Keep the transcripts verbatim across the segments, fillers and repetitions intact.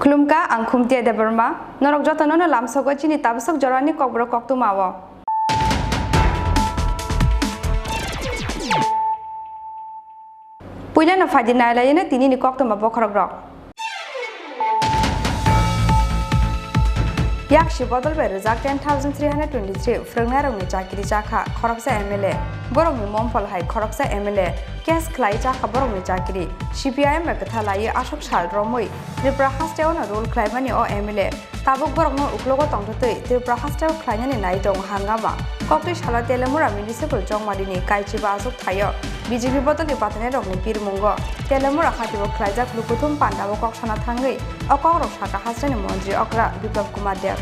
Khulumkha, ang Khumtia Debbarma. Norok jotono no lamsogo chini tabasok jorani kokborok koktwma o. Puilano phaidi nailaino tinini koktwma bokhorokrok. Yaksi bodol bai rwjak ten thousand three hundred twenty-three phwrwngnairokni chakiri chakha khoroksa M L A. Borokni momphol hai khoroksa M L A case khlai chakha borokni chakiri. C P I M bai kwtha laiwi aswk sal romwi Tripura hasteo no rule khlaimani o M L A. Tabuk borokno uklogo tongthwtwi Tripura hasteo khlainani nai tongo hangama. Koktwi salo Telemura Municipal Chongmarini Kaichiba achuk thaio B J P bodolni batanairokni pirmungo Telemura hatio khlaijak lukuthum pandao kok sana thangwi o kokrok sakha hasteni montri okra Biplab Kumar Deb.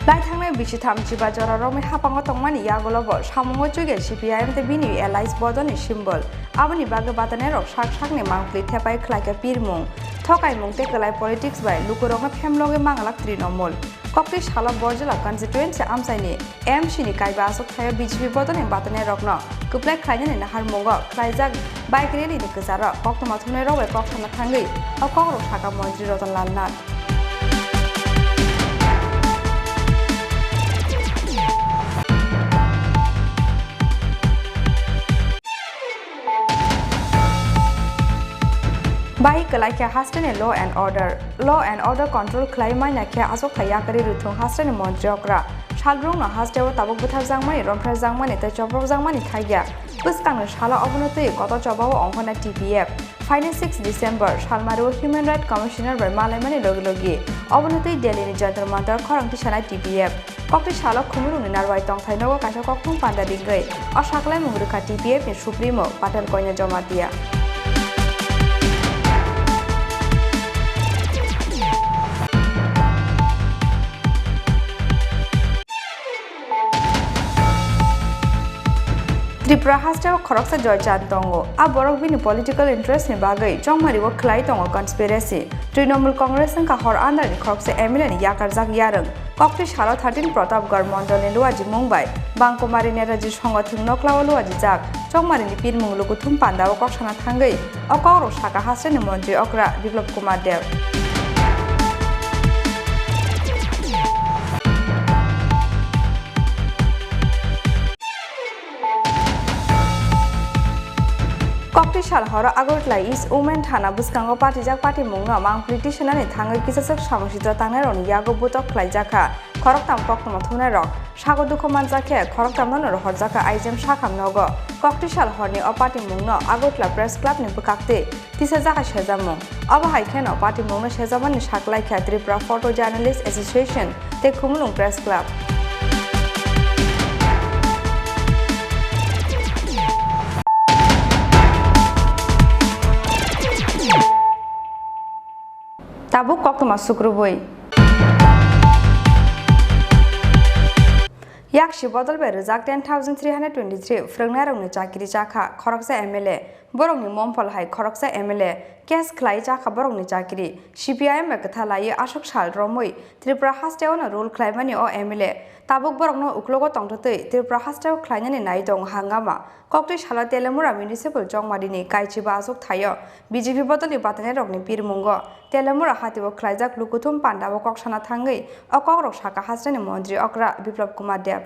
Lai thangnai bisi tham chiba jora romwi hapango tongmani yagulo bo samungo chuiga C P I M tei bini allies bodolni symbol. Aboni bagwi batanairok sak sakni mangpli thepai khlaikha pirmung, thokaimung tei kwlai politics bai lukurokno phemlogwi manglak Trinamool. Koktwi salo Borjala constituency amchaini M C ni kaiba aswk thaio B J P bodolni batanairokno kwplai khlainani naharmungo khlaijak bike rally ni kwcharo koktwma thumnairok bai kok sana thangwi o kokrok sakha montri Ratan Lal Nath. Bahai kwlai khe hasteni law and order. Law and order control khlai manya khe achukthai yakarwi rwthwng hasteni montri okra. Salbrumno hasteo tabuk butharjakmani, romphrejakmani tei chopropjakmani thaiya. Bwskangni salo obono twi kotor chobao ongkhornai T P F. Phainai six December salmario Human Rights Commissioner bai malaimani logi logi obono twi Delhi ni Jantar Mantar khorang tisanai T P F. Koktwi salo khumulwngni narwai tongthai nogo kaisa kokthum panda ringwi o saklaimung rwkha T P F ni supremo Patel Konya Jamatia. Tripura hasteo khoroksa Joy Chand tongo. A borok bini political interest ni bagwi chongmari o khlai tongo conspiracy. Trinamool Congress wngkha hor andar ni khoroksa M L A ni yakarjak yarwng. Koktwi salo thirteen Pratapgarh mondol ni Luaji mung bai Bangkumari Netaji songothwng noklao Luaji jak chongmari ni pirmung lukuthum panda o kok sana thangwi o kokrok sakha hasteni montri okra Biplab Kumar Deb. Koktwi sal horo Agartala East Women Thana bwskango patijak patimungno mangpli tisanani thangwi kisachwk samung sitra tangnairokni yago butok khlaijakha khoroktham koktwma thumnairok. Sago dukhu manjak khe khoroktham no rohorjakha I G M sakham nogo. Koktwi sal horni o patimungno Agartala Press Club ni bwkhaktwi tisajakha sejamung. Abo hai kheno patimungno sejamani saklaikha Tripura Photo Journalist Association tei Khumulwng Press Club. Tabuk koktwma sukrubui. Yaksi bodol bai rwjak ten thousand three hundred twenty-three phwrwngnairokni chakiri chakha khoroksa M L A. Borokni momphol hai khoroksa M L A case khlai chakha borokni chakiri. C P I M bai kwtha laiwi aswk sal romwi Tripura hasteo no rule khlaimani o M L A. Tabuk borokno uklogo tongthwtwi Tripura hasteo khlainani nai tongo hangama. Koktwi salo Telemura Municipal Chongmarini Kaichiba achuk thaio B J P bodolni batanairokni pirmungo Telemura hatio khlaijak lukuthum pandao kok sana thangwi o kokrok sakha hasteni montri okra Biplab Kumar Deb.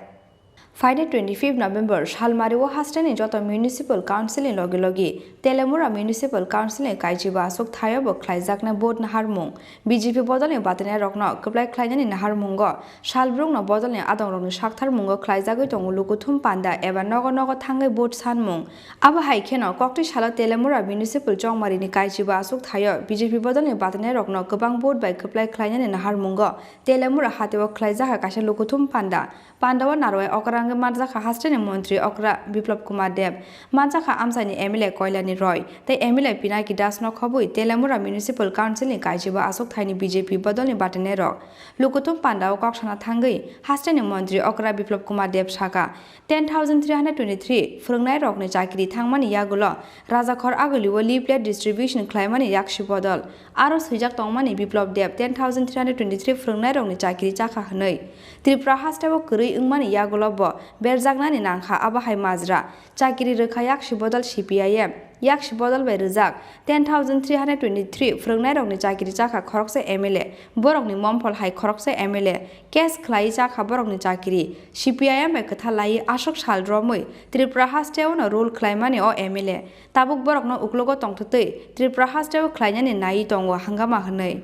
Phainai twenty fifth November salmario hasteni joto Municipal Council ni logi logi Telemura Municipal Council ni kaichiba aswk thaio bo khlaijaknai vote naharmung. B J P bodolni batinairokno kwplai khlainani naharmungo salbrumno bodolni adongrokni saktharmungo khlaijagwi tongo lukuthum panda eba nogo nogo thangwi vote sanmung. Abo hai kheno koktwi salo Telemura Municipal Chongmarini kaichiba aswk thaio B J P bodolni batinairokno kwbang vote bai kwplai khlainani naharmungo Telemura hateo khlaijakha kaisa lukuthum panda. Pandao narwai okrangwi manjakha hasteni montri okra Biplab Kumar Deb, manjakha amchaini M L A Koilani Roy tei M L A Pinaki Das no khobwi Telemura Municipal Council ni kaichiba aswk thaini B J P bodolni batinairok. Lukuthum pandao kok sana thangwi hasteni montri okra Biplab Kumar Deb saka, ten thousand three hundred twenty-three phwrwngnairokni chakiri thangmani yagulo Rajakhor agulio leaflet distribution khlaimani yaksi bodol. Aro swijak tongmani Biplab Deb ten thousand three hundred twenty-three phwrwngnairokni chakiri chakha hwnwi. Tripura hasteo kwrwi wngmani yagulo bo berjaknani nangkha abo hai majra. Chakiri rwkha yaksi bodol C P I M, yaksi bodol bai rwjak ten thousand three hundred twenty-three phwrwngnairokni chakiri chakha khoroksa M L A, borokni momphol hai khoroksa M L A, case khlaiwi chakha borokni chakiri. C P I M bai kwthar laiwi aswk sal romwi Tripura hasteono rule khlaimani o M L A. Tabuk borokno uklogo tongthwtwi Tripura hasteo khlainani naiwi tongo hangama hwnwi.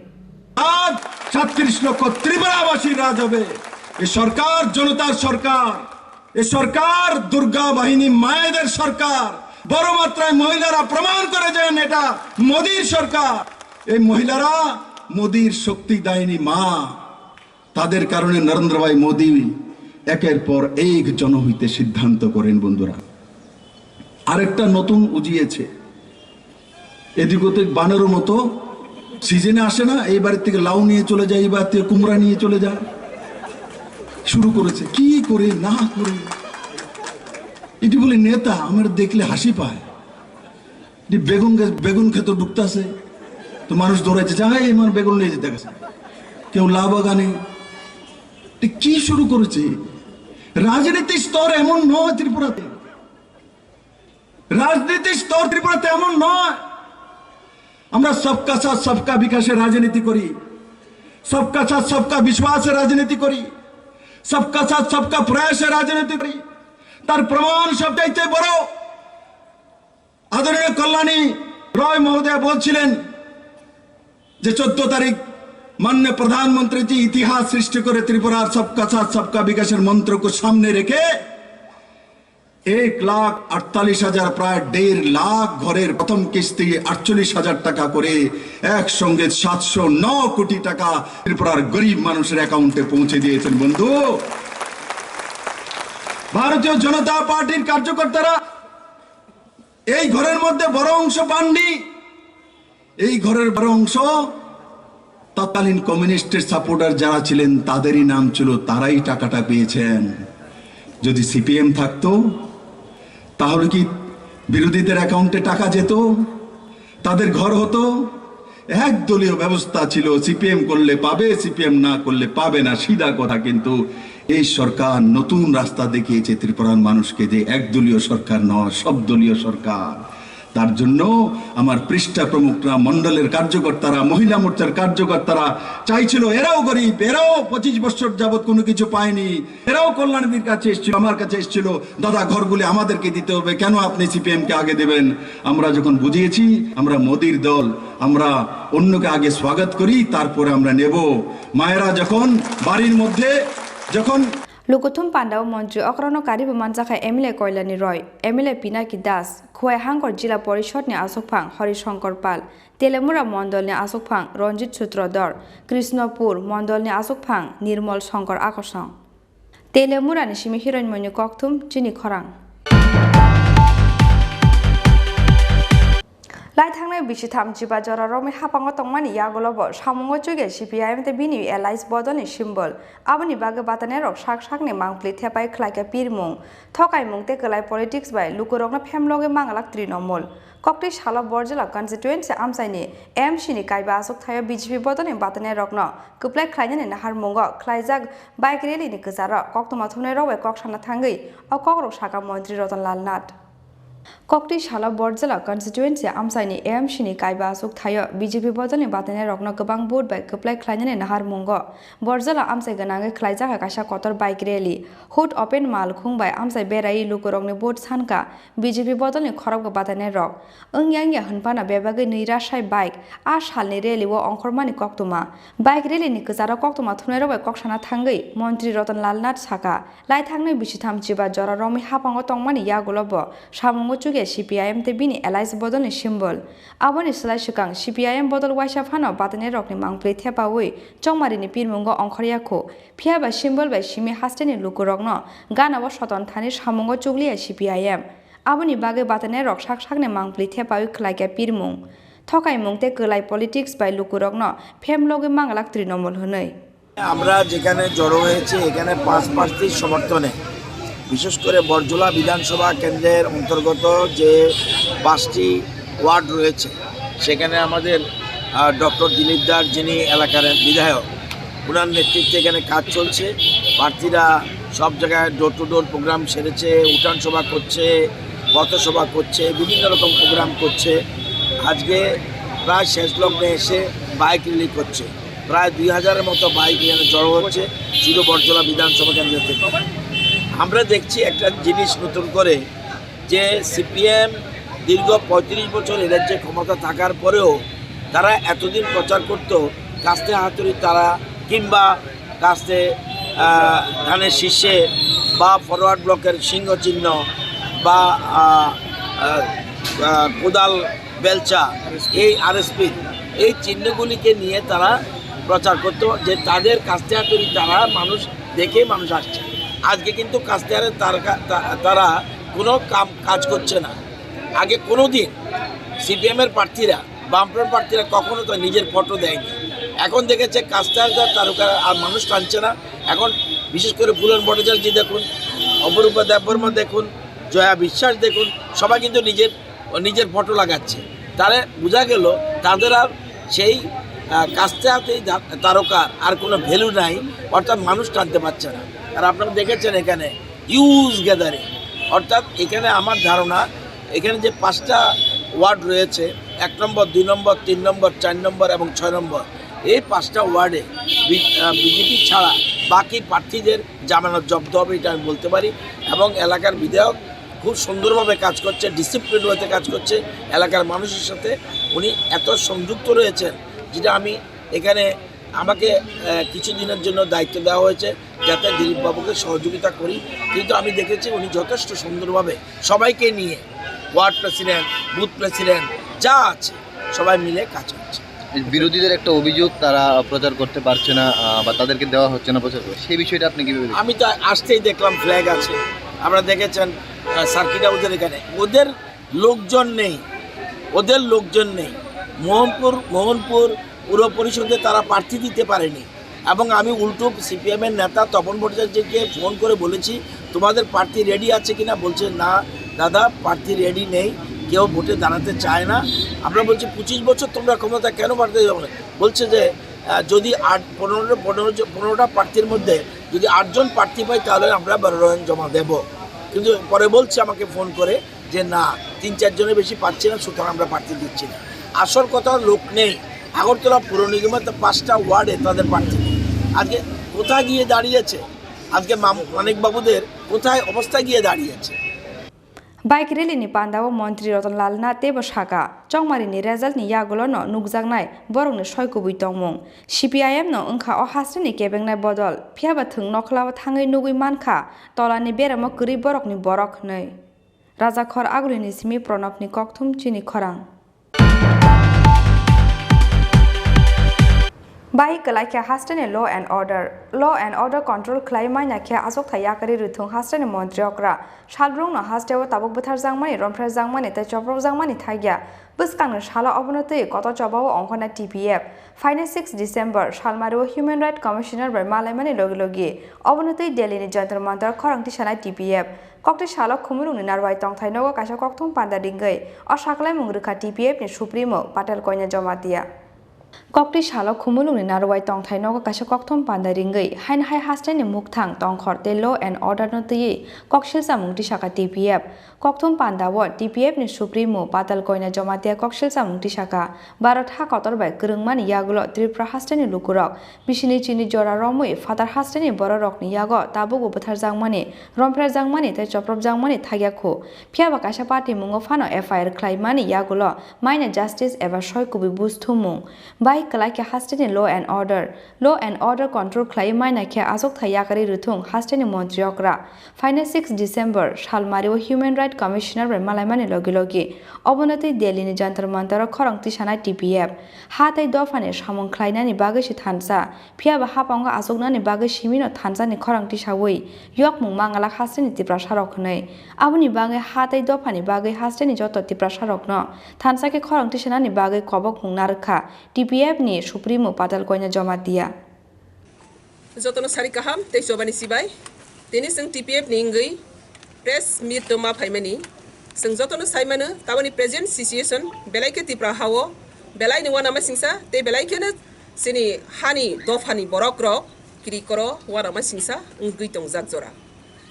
আজ সাতত্রিশ লক্ষ ত্রিপুরাবাসীর রাজ হবে। এ সরকার জনতার সরকার, এ সরকার দুর্গা বাহিনী মায়েদের সরকার। বড় মাত্রায় মহিলারা প্রমাণ করে দেন এটা মোদির সরকার। এই মহিলারা মোদির শক্তিদায়িনী মা। তাদের কারণে নরেন্দ্র ভাই মোদি একের পর এক জন হইতে সিদ্ধান্ত করেন বন্ধুরা। আরেকটা নতুন উজিয়েছে, এদিক ওদিক বানরের মতো সিজনে আসে না, এই বাড়ির থেকে লাউ নিয়ে চলে যায়, এই বাড়ি থেকে কুমড়া নিয়ে চলে যায়। শুরু করেছে কি করে না করে। এটি বলে নেতা, আমার দেখলে হাসি পায়। যে বেগুন গাছ, বেগুন খেতে ঢুকতেছে, তো মানুষ দৌড়াইছে, "যা, এই আমার বেগুন নিয়ে যেতে গেছে।" কেউ লাউ বাগানে। তো কি শুরু করেছে? রাজনীতির স্তর এমন নয় ত্রিপুরাতে, রাজনীতির স্তর ত্রিপুরাতে এমন নয়। আমরা সবকা সাথ সবকা বিকাশের রাজনীতি করি, সবকা সাথ সবকা বিশ্বাসের রাজনীতি করি, সবকা সাথ সবকা প্রয়াসের রাজনীতি করি। তার প্রমাণ সবচাইতে বড়, আদরণীয় কল্যাণী রয় মহোদয়া বলছিলেন যে চোদ্দ তারিখ মাননীয় প্রধানমন্ত্রী যে ইতিহাস সৃষ্টি করে ত্রিপুরার সবকা সাথ সবকা বিকাশের মন্ত্রকে সামনে রেখে এক লাখ আটচল্লিশ হাজার, প্রায় দেড় লাখ ঘরের প্রথম কিস্তি আটচল্লিশ হাজার টাকা করে একসঙ্গে সাতশো ন কোটি টাকা ত্রিপুরার গরিব মানুষের অ্যাকাউন্টে পৌঁছে দিয়েছেন বন্ধু। ভারতীয় জনতা পার্টির কার্যকর্তারা এই ঘরের মধ্যে বড় অংশ পাননি। এই ঘরের বড় অংশ তৎকালীন কমিউনিস্টের সাপোর্টার যারা ছিলেন, তাদেরই নাম ছিল, তারাই টাকাটা পেয়েছেন। যদি সিপিএম থাকতো, তাহলে কি বিরোধীদের অ্যাকাউন্টে টাকা যেত? তাদের ঘর হতো? এক দলীয় ব্যবস্থা ছিল, সিপিএম করলে পাবে, সিপিএম না করলে পাবে না, সিধা কথা। কিন্তু এই সরকার নতুন রাস্তা দেখিয়েছে ত্রিপুরার মানুষকে, যে এক দলীয় সরকার নয়, সব দলীয় সরকার। তার জন্য আমার পৃষ্ঠা প্রমুখরা, মণ্ডলের কার্যকর্তারা, মহিলা মোর্চার কার্যকর্তারা চাইছিল, এরাও গরিব, এরাও পঁচিশ বছর যাবত কোনো কিছু পায়নি, এরাও কল্যাণীর কাছে এসেছিল, আমার কাছে এসেছিল, "দাদা, ঘরগুলি আমাদেরকে দিতে হবে, কেন আপনি সিপিএম কে আগে দেবেন?" আমরা যখন বুঝিয়েছি, আমরা মোদির দল, আমরা অন্যকে আগে স্বাগত করি, তারপরে আমরা নেব। মায়েরা যখন বাড়ির মধ্যে যখন Lukuthum pandao montri okrono karibo manjakha M L A Koilani Roy, M L A Pinaki Das, Khowai Hangkor Jila Porishodni asokphang Hori Shankar Pal, Telemura Mondolni asokphang Ranjit Sutradhar, Krishnapur Mondolni asokphang Nirmal Shankar Akosong. Telemurani simi Hiroinmoini kokthum chini khorang. Lai thangnai bisi tham jiba jora romwi haphango tongmani yagulo bo samungo chuikhe C P I M tei bini allies bodolni symbol. Aboni bagwi batanairok sak sakni mangpli thepai khlaikha pirmung, thokaimung tei kwlai politics bai lukurokno phemlogwi manglak Trinamool. Koktwi salo Borjila constituency amchaini M C ni kaiba aswk thaio B J P bodolni batanairokno kwplai khlainani naharmungo khlaijak bike rally ni kwcharo koktwma thumnairok bai kok sana thangwi o kokrok sakha Montri Ratan Lal Nath. Koktwi salo Borjala constituency amchaini A M C ni kaiba achuk thaio B J P bodolni batainairokno kwbang vote bai kwplai khlainani naharmungo. Borjala amchai gwnangwi khlaijak kaisa kotor bike rally. Hood open malkhung bai amchai beraiwi lukurokni vote sankha B J P bodolni khorokbo batainairok. Wngya wngya hwnphano bebagwi nwi rasai bike a salni rally o ongkhormani koktwma. Bike rally ni kwcharo koktwma thumnairok bai kok sana thangwi Montri Ratan Lal Nath sakha, laithaknwi bisitham chiba jora romwi haphango tongmani yagulo bo samungo chukya C P I M tei bini allies bodolni symbol. Aboni slai swkang C P I M bodol waisa phano batainairokni mangpli thepawi chongmarini pirmungo ongkhorya khu, phiya ba symbol bai simi hasteni lukurokno gana-o soton thani samungo chukliya C P I M. Aboni bagwi batainairok sak sakni mangpli thepawi khlaikha pirmung, thokaimung tei kwlai politics bai lukurokno phemlogwi manglak Trinamool hwnwi. আমরা যেখানে জড়ো হয়েছি এখানে পাঁচ প্রার্থীর সমর্থনে, বিশেষ করে বরজলা বিধানসভা কেন্দ্রের অন্তর্গত যে পাঁচটি ওয়ার্ড রয়েছে সেখানে আমাদের ডক্টর দিলীপ দাস যিনি এলাকার বিধায়ক, ওনার নেতৃত্বে এখানে কাজ চলছে। প্রার্থীরা সব জায়গায় ডোর টু ডোর প্রোগ্রাম সেরেছে, উঠান সভা করছে, পথসভা করছে, বিভিন্ন রকম প্রোগ্রাম করছে। আজকে প্রায় শেষ লগ্নে এসে বাইক র্যালি করছে। প্রায় দুই হাজারের মতো বাইক এখানে জড়ো হচ্ছে শুধু বরজলা বিধানসভা কেন্দ্র থেকে। আমরা দেখছি একটা জিনিস নতুন করে যে সিপিএম দীর্ঘ পঁয়ত্রিশ বছর এ রাজ্যে ক্ষমতা থাকার পরেও তারা এতদিন প্রচার করত কাস্তে হাতুড়ি তারা কিংবা কাস্তে ধানের শীষে বা ফরওয়ার্ড ব্লকের সিংহ চিহ্ন বা কোদাল বেলচা, এই আরএসপি এই চিহ্নগুলিকে নিয়ে তারা প্রচার করত যে তাদের কাস্তে হাতুড়ি তারা মানুষ দেখে মানুষ আসছে। আজকে কিন্তু কাস্তে হাতুড়ি তারা কোনো কাম কাজ করছে না। আগে কোনো দিন সিপিএমের প্রার্থীরা, বামফ্রন্ট প্রার্থীরা কখনো তো নিজের ফটো দেয়নি। এখন দেখেছে কাস্তে হাতুড়ি তারকা আর মানুষ টানছে না। এখন বিশেষ করে ফুলন ভট্টাচার্য দেখুন, অপরূপা দেববর্মা দেখুন, জয়া বিশ্বাস দেখুন, সবাই কিন্তু নিজের নিজের ফটো লাগাচ্ছে। তাহলে বোঝা গেল তাদের আর সেই কাস্তে হাতুড়ি তারকার আর কোনো ভ্যালু নাই, অর্থাৎ মানুষ টানতে পারছে না। আর আপনারা দেখেছেন এখানে হিউজ গ্যাদারিং, অর্থাৎ এখানে আমার ধারণা এখানে যে পাঁচটা ওয়ার্ড রয়েছে, এক নম্বর, দুই নম্বর, তিন নম্বর, চার নম্বর এবং ছয় নম্বর, এই পাঁচটা ওয়ার্ডে বিজেপি ছাড়া বাকি প্রার্থীদের জামানত জব্দ হবে, এটা আমি বলতে পারি। এবং এলাকার বিধায়ক খুব সুন্দরভাবে কাজ করছে, ডিসিপ্লিন ওয়েতে কাজ করছে। এলাকার মানুষের সাথে উনি এত সংযুক্ত রয়েছেন, যেটা আমি এখানে আমাকে কিছু দিনের জন্য দায়িত্ব দেওয়া হয়েছে যাতে দিলীপবাবুকে সহযোগিতা করি, কিন্তু আমি দেখেছি উনি যথেষ্ট সুন্দরভাবে সবাইকে নিয়ে ওয়ার্ড প্রেসিডেন্ট, বুথ প্রেসিডেন্ট যা আছে সবাই মিলে কাজ করছে। বিরোধীদের একটা অভিযোগ, তারা প্রচার করতে পারছে না বা তাদেরকে দেওয়া হচ্ছে না প্রচার করে, সেই বিষয়টা আপনি কিভাবে দেখছেন? আমি তো আসতেই দেখলাম ফ্ল্যাগ আছে, আপনারা দেখেছেন সার্কিট হাউসের এখানে ওদের লোকজন নেই, ওদের লোকজন নেই। মোহনপুর মোহনপুর পৌর পরিষদে তারা প্রার্থী দিতে পারেনি এবং আমি উল্টো সিপিএমের নেতা তপন ভট্টাচার্যকে ফোন করে বলেছি, তোমাদের প্রার্থী রেডি আছে কিনা? বলছে, না দাদা, প্রার্থী রেডি নেই, কেউ ভোটে দাঁড়াতে চায় না। আমরা বলছি, পঁচিশ বছর তোমরা ক্ষমতা কেন পাঠাতে যাবো না? বলছে যে যদি আট পনেরো পনেরো পনেরোটা প্রার্থীর মধ্যে যদি আটজন প্রার্থী পাই তাহলে আমরা বারো জন জমা দেব। কিন্তু পরে বলছে আমাকে ফোন করে যে না, তিন চারজনের বেশি পাচ্ছি না, সুতরাং আমরা প্রার্থী দিচ্ছি না। আসল কথা, লোক নেই। আগরতলা পৌর নিগমে তো পাঁচটা ওয়ার্ডে তাদের প্রার্থী নেই। আজকে কোথায় গিয়ে দাঁড়িয়েছে, আজকে মানিকবাবুদের কোথায় অবস্থা গিয়ে দাঁড়িয়েছে। Bike rally ni pandao Montri Ratan Lal Nath teibo saka, chongmari ni result ni yagulo no nukjaknai borok ni soi kubui tongmung. C P I M no wngkha o hasteni kebengnai bodol, phiyaba thwng nokhlao thangwi nugwi mankha tola ni beramo kwrwi borok ni borok hwnwi. Rajakhor Aguli ni simi Pranab ni kokthum chini khorang. Bai kwlai khe hasteni law and order. Law and order control khlai manya khe achukthai yakarwi rwthwng hasteni montri okra. Salbrumno hasteo tabuk bwtharjakmani, romphrejakmani tei chopropjakmani thakya. Bwskangni salo obono twi kotor chobao ongkhornai T P F. Phainai six December salmario Human Rights Commissioner bai malaimani logi logi obono twi Delhi ni Jantar Mantar khorang tisanai T P F. Kokti salo khumulwngni narwai tongthai nogo kaisa kokthum panda ringwi o saklaimung rwkha T P F ni Supremo Patel Konya Jamatia. Kokti salo Khumulwngni Narwai tongthai nogo kaisa kokthum panda ringwi haino hai hasteni mukthang tongkhor tei law and order no twiwi koksil chamung tisaka T P F. Kokthum panda o T P F ni Supremo Patal Koina Jamatia koksil chamung tisaka Bharat ha kotor bai kwrwngmani yagulo Tripura hasteni lukurok bisini chini jora romwi phatar hasteni bororokni yago tabukbo bwtharjakmani, rompherjakmani tei chopropjakmani thakya khu. Phiyaba kaisa party mungo phano F I R khlaimani yagulo maina justice eba soi kubui buj thummung bai kwlai khe hasteni law and order. Law and order control khlaiwi maina khe achukthai yakarwi rwthung hasteni montri okra. Phainai six December salmario Human Rights Commissioner bai malaimani logi logi obono twi Delhi ni Jantar Mantar o khorang tisanai T P F. Ha tei dophani samung khlainani bagwi se thansa, phiyaba hapango achuknani bagwi simino thansani khorang tisawi yokmung mangalak hasteni Tiprasarok hwnwi. Aboni bagwi ha tei dophani bagwi hasteni joto Tiprasarokno thansa khe khorang tisanani bagwi kobokmung narwkha T P F ni Supremo Patal Koina Jamatia. Jotono sari kaham tei chobani sibai. Tini chwng T P F ni wngwi press meet o ma phaimani. Chwng jotono sai mano, taboni present situation belai khe Tipra hao belai ni uanama singsa tei belai kheno chini hani dophani borok rok kiri koro uanama singsa wngwi tongjak jora.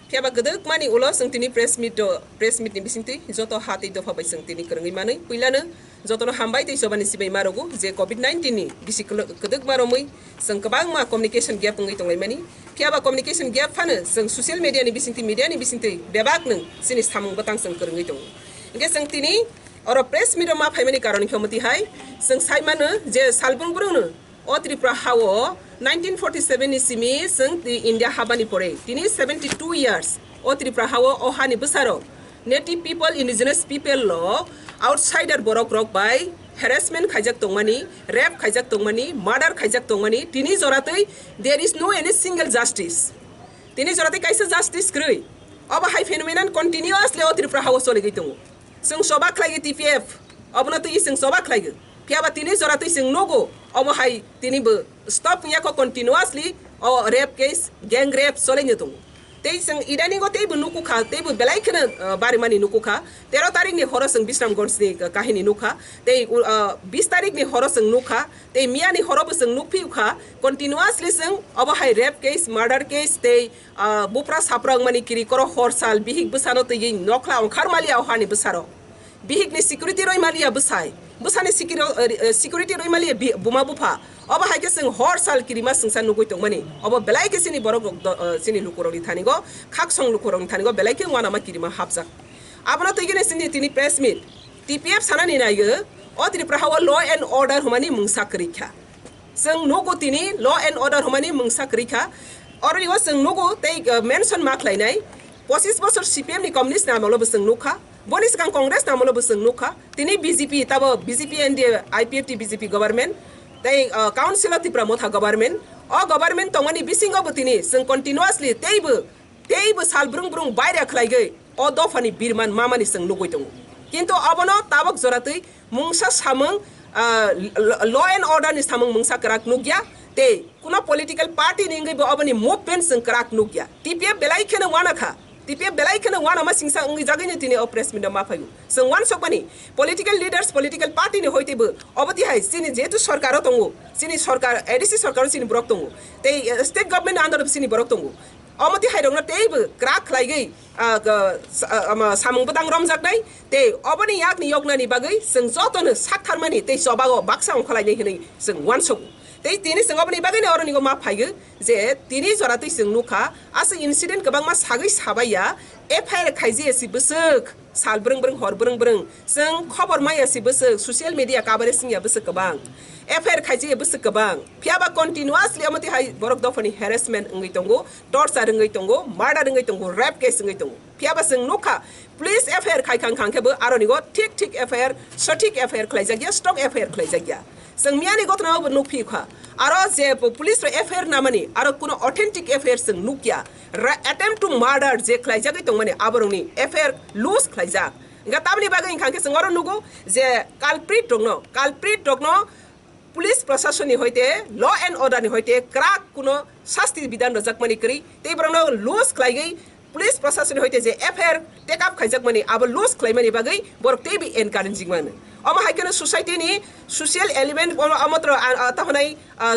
Phiyaba kwdwkmani ulo chwng tini press meet o, press meet ni bisingtwi joto ha tei dopha bai chwng tini kwrwngwi manwi puilano jotono hambai tei chobani sibai ma rwgo je covid nineteen ni bisi kwlw-, kwdwkma romwi chwng kwbangma communication gap wngwi tonglaimani. Phiyaba communication gap phano chwng social media ni bisingtwi, media ni bisingtwi bebak nwng chini samung bwtang chwng kwrwngwi tongo. Hinkhe chwng tini oro press meet o ma phaimani karon khe omo tihai chwng sai mano je salbrum brumno o Tripura hao nineteen forty seven ni simi chwng twi India habani pore tini seventy two years o Tripura hao o hani bwsarok native people, indigenous people rok outsider borok rok bai harassment khaijak tongmani, rape khaijak tongmani, murder khaijak tongmani, tini joratwi there is no any single justice. Tini joratwi kaisa justice kwrwi. Obo hai phenomenon continuously o Tripura hao choligwi tongo. Chwng choba khlaiwi T P F, obono twi chwng choba khlaiwi. Phiyaba tini joratwi chwng nugo, obo hai tini bo stop wngya kho continuously o rape case, gang rape cholaino tongo. Tei chwng idaningo teibo nukukha, teibo belai kheno, uh, barimani nukukha. Tero tarikni horo chwng Bisramganjni kahini nukha, tei, uh, bis tarikni horo chwng nukha, tei miyani horobo chwng nukphiukha. Continuously chwng obo hai rape case, murder case, tei, ah, bupra sapra wngmani kiri koro hor sal bihik bwsano twiwi nokhla ongkhar maliya o hani bwsarok. Bihikni security roi maliya bwsai. Bwsani sikiro-, eh, eh, security roi maliya bi-, buma bupha. Obo hai khe chwng hor sal kirima swngsa nugui tongmani. Obo belai khe chini borok rok do-, eh, chini lukurokni thanigo, khaksong lukurokni thanigo belai khe uanama kirima hapjak. Abono twi gini chini tini press meet. T P F sanani naigo, o Tripura hao law and order hwnmani mungsa kwrwi kha. Chwng nugo tini law and order hwnmani mungsa kwrwi kha. Oro o chwng nugo tei, uh, mention ma khlainai. Pochis bosor C P M ni communist ni amolo bo chwng nukha. Boni swkang Congress ni amolo bo chwng nukha. Tini B J P, tabo B J P N D A, I P F T B J P government, tei, uh, Council of Tipra Motha government. O government tongmani bisingo bo tini chwng continuously teibo, teibo sal brung brung baira khlaigwi o dophani birman mamani chwng nugui tongo. Kintu obono tabok joratwi mungsa samung, ah, l-, l-, law and order ni samung mungsa kwrak nukya, tei kuno political party ni wngwi bo oboni movement chwng kwrak nukya. T P F belai kheno uana kha, T P F belai kheno uanama singsa wngwi jagwino tini o press meet o ma phaio. Chwng uansukmani political leaders, political party ni hoite bo obo tihai chini jehetu sorkar o tongo, chini sorkar, A D C sorkar o chini borok tongo, tei, eh, state government under o chini borok tongo. Omo twi hairokno teibo kwrak khlaigwi, ah, ga-, sa-, ah, ama samung bwtang romjaknai, tei oboni yakni yoknani bagwi chwng jotono saktharmani tei chobago baksa ongkhorlainai hwnwi chwng uansugo. Tei tini chwng oboni bagwino oronigo ma phaigo je tini jora twi chwng nukha, aswk incident kwbangma sagwi sabaiya, F I R khaijaya si bwswk. Sal brwng brwng, hor brwng brwng. Chwng khobor maya si bwswk, social media coverage wngya bwswk kwbang. F I R khaijaya bwswk kwbang. Phiyaba continuously omo twi hai borok dophani harassment wngwi tongo, torture wngwi tongo, murder wngwi tongo, rape case wngwi tongo. Phiyaba chwng nukha, police F I R khai khang khang khe bo aroni go thik thik F I R, sothik F I R khlaijakya, strong F I R khlaijakya. Chwng miyani gotna bo nukphi kha. Aro je po-, police rok F I R namani, aro kuno authentic F I R chwng nukya. Ra-, attempt to murder je khlaijagwi tongmani, aborokni F I R loose khlaijak. Hingkha tamni bagwi hingkha khe chwng oro nugo je culprit rokno, culprit rokno police prasasonni hoite, law and order ni hoite kwrak kuno sasti bidhan rwjakmani kwrwi, tei borokno loose khlaigwi Police prasasoni hoite je F I R take up khaijakmani, abo loose khlaimani bagwi borok teibo encouraging mano. Omo hai kheno society ni social element, omo, omo tro, a, a, ta hwnai, a,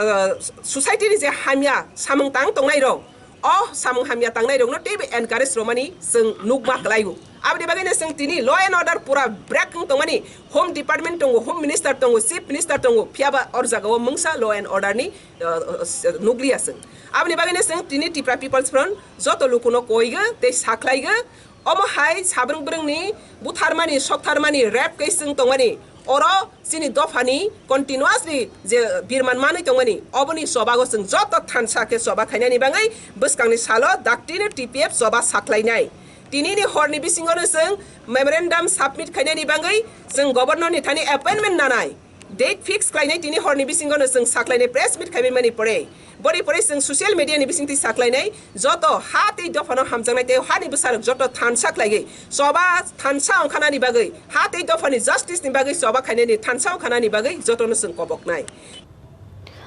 a, society ni je hamya samung tang tongnai rok, o samung hamya tangnai rokno teibo encourage romani chwng nukma kwlaio. Aboni bagwino chwng tini law and order pura break wng tongmani, Home Department tongo, Home Minister tongo, Chief Minister tongo, phiyaba or jagao mungsa law and order ni, uh, uh, nukliya chwng. Aboni bagwino chwng tini Tipra People's Front joto lukuno koigo tei sakhlaigo. Omo hai sabrung brungni butharmani, soktharmani, rape case wng tongmani, oro chini dophani continuously je birman manwi tongmani, oboni chobago chwng joto thansa khe choba khainani bagwi bwskangni salo daktino T P F choba sakhlainai. Tinini horni bisingono chwng memorandum submit khainani bagwi chwng governor ni thani appointment nanai. Date fix khlainai tini horni bisingono chwng sakhlainai press meet khaimani pore. Boni pore chwng social media ni bisingtwi sakhlainai joto ha tei dophano hamjaknai tei hani bwsarok joto thansa khlaigwi choba thansa ongkhanani bagwi, ha tei dophani justice ni bagwi choba khainani thansa ongkhanani bagwi jotono chwng koboknai.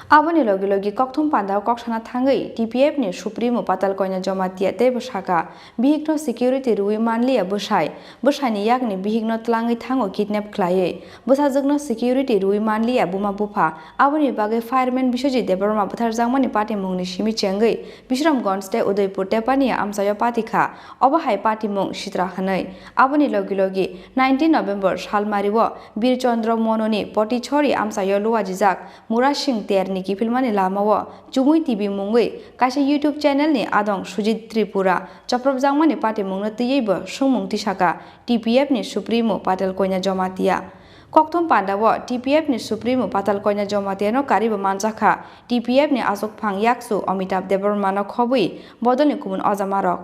Aboni logi logi kokthum pandao kok sana thangwi T P F ni Supremo Patal Koina Jamatia teibo saka, bihikno security rwi manliya bwsai, bwsaini yakni bihikno twlangwi thango kidnap khlaiwi. Bwsajwkno security rwi manliya buma bupha, aboni bagwi fireman Biswajit Debbarma butharjakmani patimungni simi chengwi Bishramganj tei Udaipur Tepania amchaio patikha, obo hai patimung sitra hwnwi. Aboni logi logi nineteen November salmario Bir Chandra Mononi Potichori amchaio luajijak Murasing Terni kiphilmani lamao Chumui T V mungwi kaisa YouTube channel ni adong Sujit Tripura chopropjakmani patimungno twiwi bo swngmung tisaka T P F ni Supremo Patal Koina Jamatia. Kokthum pandao T P F ni Supremo Patal Koina Jamatia no karibo manjakha T P F ni achukphang yakchu Amitabh Debbarma no khobwi bodolni kubun ojamarok.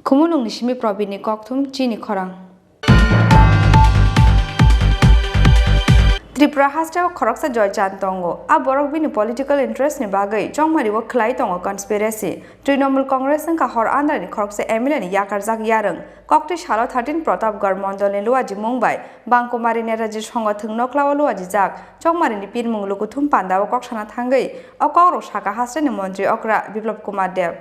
Khumulwngni simi Probirni kokthum chini khorang. Tripura hasteo khoroksa Joy Chand tongo. A borok bini political interest ni bagwi chongmario khlai tongo conspiracy. Trinamool Congress wngkha hor andarni khoroksa M L A ni yakarjak yarwng. Kokti salo thirteen Pratapgarh mondolni luajimung bai Bangkumari Netaji songothwng noklao luajijak chongmarini pirmung lukuthum pandao kok sana thangwi o kokrok saka hasteni montri okra Biplab Kumar Deb.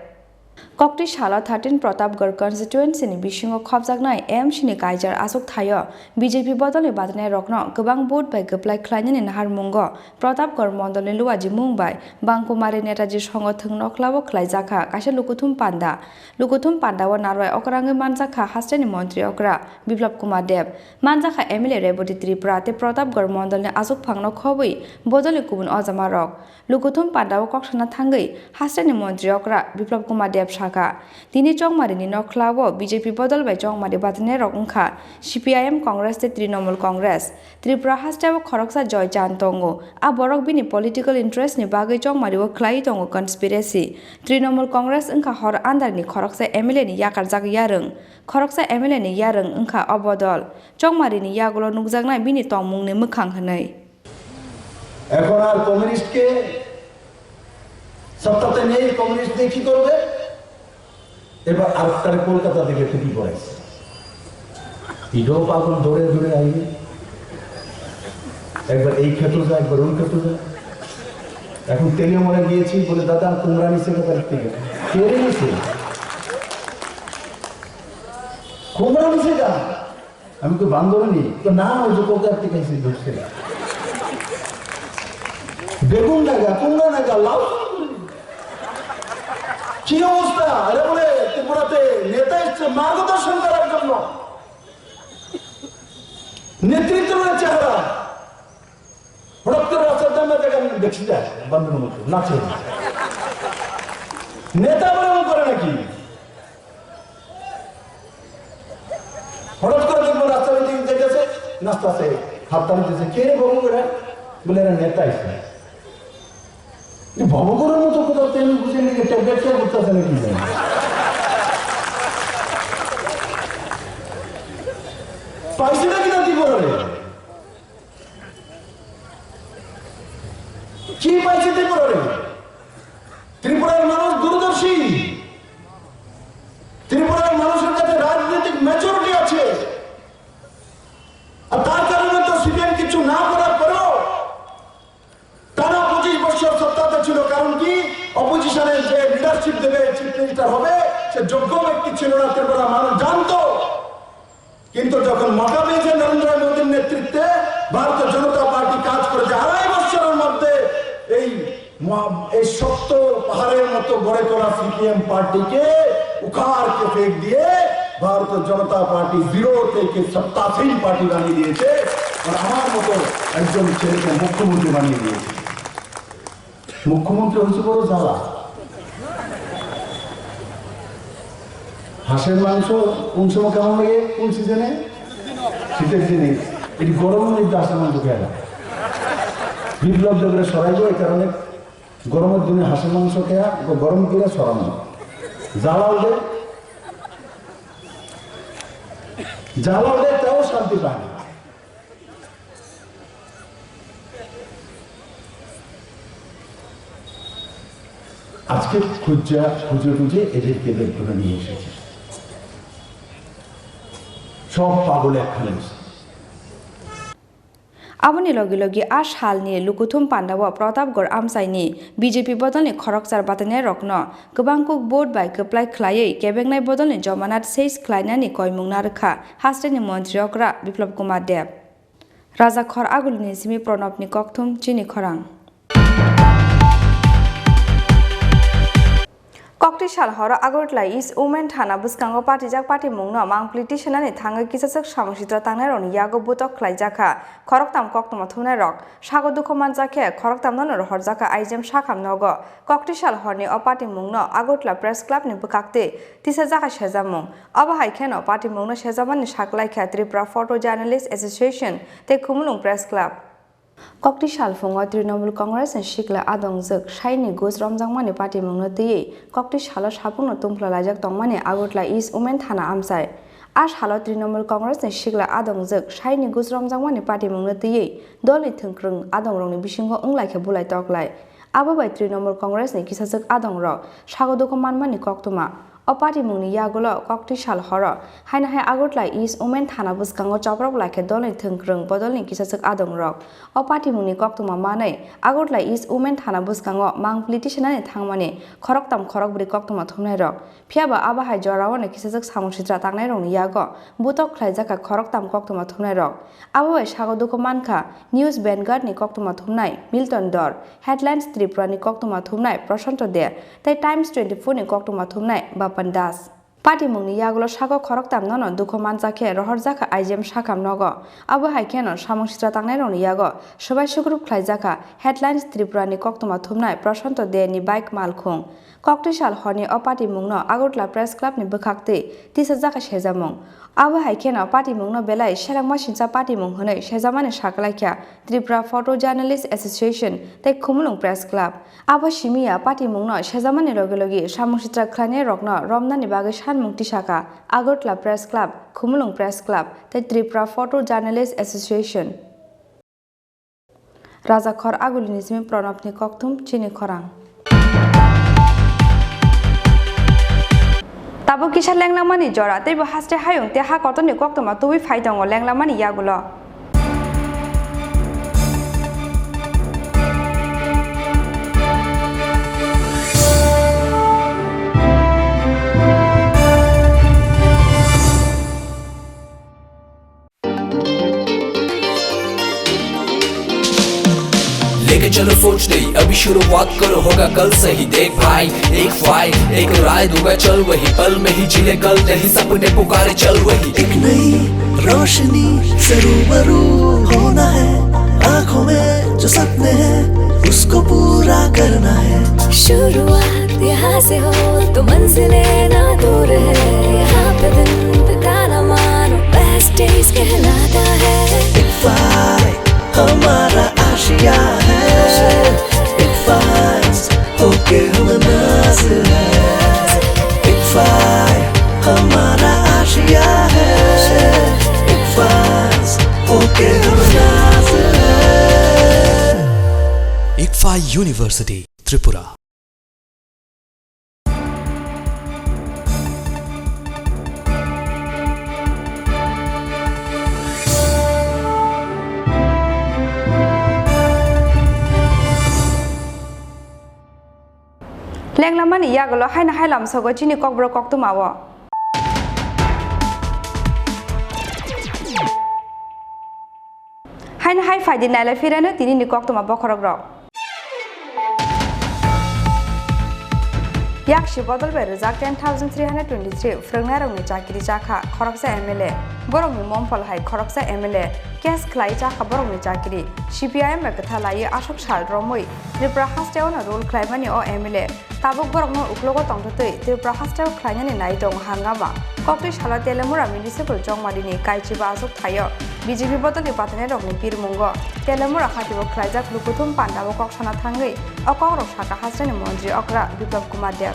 Kokti salo thirteen Pratapgarh constituency ni bisingo khopjaknai M C ni kaijar achuk thaio B J P bodolni badrinairokno kwbang vote bai kwplai khlainani naharmungo Pratapgarh mondolni luajimung bai Bangkumari Netaji songothwng noklao khlaijakha kaisa lukuthum panda. Lukuthum pandao narwai okrangwi manjakha hasteni montri okra Biplab Kumar Deb, manjakha M L A Reboti Tripura tei Pratapgarh mondolni achukphangno khobwi bodolni kubun ojamarok. Lukuthum pandao kok sana thangwi hasteni montri okra Biplab Kumar Deb sakha, tini chongmarini noklao B J P bodol bai chongmari badrinairok wngkha C P I M Congress tei Trinamool Congress. Tripura hasteo khoroksa Joy Chand tongo. A borok bini political interest ni bagwi chongmario khlaiwi tongo conspiracy. Trinamool Congress wngkha hor andarni khoroksa M L A ni yakarjak yarwng. Khoroksa M L A ni yarwng wngkha o bodol. Chongmarini yagulo nukjaknai bini tongmungni mwkhang hwnwi. এখন আর কমিউনিস্টকে সত্তাতে নেই, কমিউনিস্ট দিয়ে কি করবে? এবার আরেকটারে কলকাতা থেকে টুপি পরাইছে। এটাও পাগল দৌড়ে দৌড়ে আইবে। একবার এই ক্ষেত্র যায়, একবার ওই ক্ষেত্র যায়। এখন তেলিয়ামুড়া গিয়েছি, বলে, "দাদা, কুমড়া নিছে কোথা থেকে?" কে রে নিছে? কুমড়া নিছে গা? আমি তো বান্দরনি। তো না, ওই যে কোথা থেকে এসে ঢুকছে। বেগুন লাগা, কুমড়া লাগা, লাউ। কি অবস্থা? আরে বলে, ত্রিপুরাতে নেতা এসছে মার্গদর্শন করার জন্য। নেতৃত্বের চেহারা। হঠাৎ করে রাস্তার ধারে দেখা দেখছি যায়, বান্দরের মতো, নাচে। নেতা বলে মনে করে নাকি? হঠাৎ করে দেখবো রাস্তা দিয়ে যাইতেছে, নাচতেছে, হাত তালিতেছে। "কে রে বাবু এরা?" বলে, "এরা নেতা এসে।" এই বাবু করার মতো কোথাও তেল বুঝে নিয়ে ট্যাবলেট খেয়ে ঘুরতেছে নাকি জানি। পাইছে নাকি না ত্রিপুরারে? কি পাইছে ত্রিপুরারে? ত্রিপুরার মানুষ দূরদর্শী। ত্রিপুরার মানুষের কাছে রাজনৈতিক ম্যাচুরিটি আছে। আর তার কারণে তো সিপিএম কিছু না করার পরেও টানা পঁচিশ বছর সত্তাতে ছিল। কারণ কি? অপোজিশনের যে লিডারশিপ দেবে, চিফ মিনিস্টার হবে, সে যোগ্য ব্যক্তি। কিন্তু যখন মমতা ব্যানার্জি নরেন্দ্র মোদীর নেতৃত্বে ভারতীয় জনতা পার্টি কাজ করেছে আড়াই বছরের মধ্যে, এই মহা-, এই শক্ত পাহাড়ের মতো গড়ে তোলা সিপিএম পার্টিকে উখাড় কে ফেক দিয়ে ভারতীয় জনতা পার্টি জিরো থেকে সত্তাসীন পার্টি বানিয়ে দিয়েছে। আর আমার মতো একজন ছেলেকে মুখ্যমন্ত্রী বানিয়ে দিয়েছে। মুখ্যমন্ত্রী হয়েছে বড় জ্বালা। হাঁসের মাংস কোন সময় কেমন লাগে, কোন সিজনে? শীতের দিনে। এটি গরমের মধ্যে হাঁসের মাংস খায় না। বিপ্লব দেবরা সরাইব, এই কারণে গরমের দিনে হাঁসের মাংস খেয়া, গ-, গরম করে সরানো। জ্বালা উঠে, জ্বালা উঠে, তাও শান্তি পায় না। আজকে খুঁজা, খুঁজে খুঁজে এদেরকে বের করে নিয়ে এসেছে। সব পাগল একখানে মিশে। Aboni logi logi a salni lukuthum pandao Pratapgarh amchaini B J P bodolni khoroksa batainairokno kwbang kuk vote bai kwplai khlaiwi kebengnai bodolni jomanat seiz khlainani koimung narwkha hasteni montri okra Biplab Kumar Deb. Rajakhor agulini simi Pranabni kokthum chini khorang. Kokti sal horo Agartala East Women Thana bwskango patijak patimungno mangpli tisanani thangwi kisachwk samung sitra tangnairokni yago butok khlaijakha khoroktham koktwma thumnairok. Sago dukhu manjakhe khoroktham nono rohorjakha I G M sakham nogo. Kokti sal horni o patimungno Agartala Press Club ni bwkhaktwi tisajakha sejamung. Obo hai kheno patimungno sejamani saklaikha Tripura Photo Journalist Association tei Khumulwng Press Club. Kokti salphungo Trinamool Congress ni sikla adongjwk saini gus romjakmani patimungno twiwi kokti salo sapungno tungphla laijak tongmani Agartala East Women Thana amchai. A salo Trinamool Congress ni sikla adongjwk saini gus romjakmani patimungno twiwi dolni thwngkwrwng adongrokni bisingo wnglaikha bulai toklai. Abo bai Trinamool Congress ni kisachwk adongrok sago dukhu manmani koktwma. O patimungni yagulo kokti sal horo haino hai Agartala East Women Thana bwskango choprok laikha dolni thwngkwrwng bodolni kisachwk adongrok. O patimungni koktwma manwi Agartala East Women Thana bwskango mangpli tisanani thangmani khoroktham khorokbrwi koktwma thumnairok. Phiyaba abo hai joraono kisachwk samung sitra tangnairokni yago butok khlaijakha khoroktham koktwma thumnairok. Abo bai sago dukhu mankha News Vanguard ni koktwma thumnai Milton Dor, Headlines Tripura ni koktwma thumnai Prashanto De, tei Times twenty-four ni koktwma thumnai Bapan Das. Patimungni yagulo sago khoroktham nono dukhu manjakhe rohorjakha I G M sakham nogo. Abo hai kheno samung sitra tangnairokni yago swbai sukrup khlaijakha Headlines Tripura ni koktwma thumnai Prashanto De ni bike malkhung. Kokti sal horni o patimungno Agartala Press Club ni bwkhaktwi tisajakha sejamung. Abo hai kheno patimungno belai selengma sincha patimung hwnwi sejamani saklaikha Tripura Photo Journalist Association tei Khumulwng Press Club. Abo simi ya patimungno sejamani logi logi samung sitra khlainairokno romnani bagwi sanmung tisakha Agartala Press Club, Khumulwng Press Club tei Tripura Photo Journalist Association. Rajakhor agulini simi Pranabni kokthum chini khorang. Tabuk kisa lenglangmani jora, teibo haste hayung tei ha kotorni koktwma tubui phai tongo lenglangmani yagulo. लेके चलो सोच नई, अभी शुरुआत करो, होगा कल सही। देख भाई, एक फाइल, एक राय दूंगा, चल वही, पल में ही जी ले कल, नहीं सपने पुकारे, चल वही। एक नई रोशनी से रूबरू होना है, आंखों में जो सपने हैं, उसको पूरा करना है। शुरुआत यहाँ से हो, तो मंजिलें ना दूर है। यहाँ पे दिन बिताना मानो best days कहलाता है। एक फाइल हमारा आशिया है, एक फाइज होके हम नाज है। एक फाइज हमारा आशिया है, एक फाइज होके हम नाज है। Ikfa University, Tripura. Lenglamani yagulo haino hai lamsogo chini kokborok koktwmao. Hai phaidi nailai phirano tinini koktwma bokhorok rok. Yaksi bodol bai rwjak ten thousand three hundred twenty-three phrwngnairokni chakiri chakha khoroksa M L A. Borokni momphol hai khoroksa M L A case khlai chakha borokni chakiri. C P I M bai kwtha laiwi aswk sal romwi Tripura hasteo no rule khlaimani o M L A. Tabuk borokno uklogo tongthwtwi Tripura hasteo khlainani nai tongo hangama. Koktwi salo Telemura Municipal Chongmarini Kaichiba aswk thaio B J P bodolni batanirokni pirmungo Telemura hatio khlaijak lukuthum pandao kok sana thangwi o kokrok saka hasteni montri okra Biplab Kumar Deb.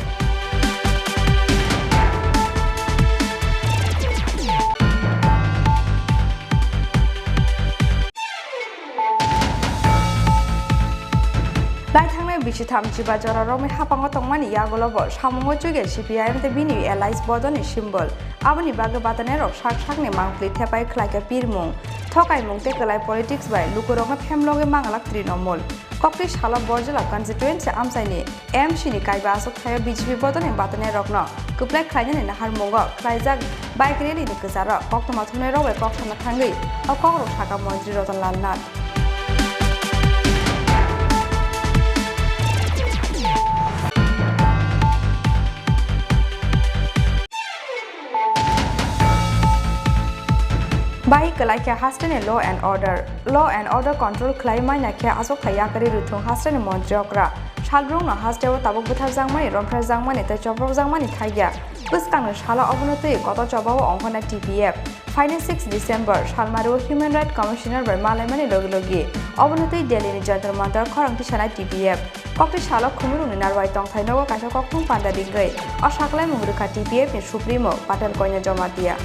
Lai thangnai bisi tham chiba jora romwi hapango tongmani yagulo bo samungo chuiga C P I M tei bini allies bodolni symbol. Aboni bagwi batanairok sak sakni mangpli thepai khlaikha pirmung, thokaimung tei kwlai politics bai lukurokno phemlogwi manglak Trinamool. Koktwi salo Borjala constituency amchaini M C ni kaiba aswk thaio B J P bodolni batanairokno kwplai khlainani naharmungo khlaijak bike rally ni kwcharo koktwma thumnairok bai kok sana thangwi o kokrok saka montri Ratan Lal Nath. Bai kwlai khe hasteni law and order. Law and order control khlai manya khe achukthai yakarwi rwthwng hasteni montri okra. Salbrumno hasteo tabuk butharjakmani, romphrejakmani tei chopropjakmani thaiya. Bwskangni salo obono twi kotor chobao ongkhornai T P F. Phainai six December salmario Human Rights Commissioner bai malaimani logi logi obono twi Delhi ni Jantar Mantar khorang tisanai T P F. Koktwi salo khumulwngni narwai tongthai nogo kaisa kokthum panda ringwi o saklaimung rwkha T P F ni Supremo Patel Konya Jamatia.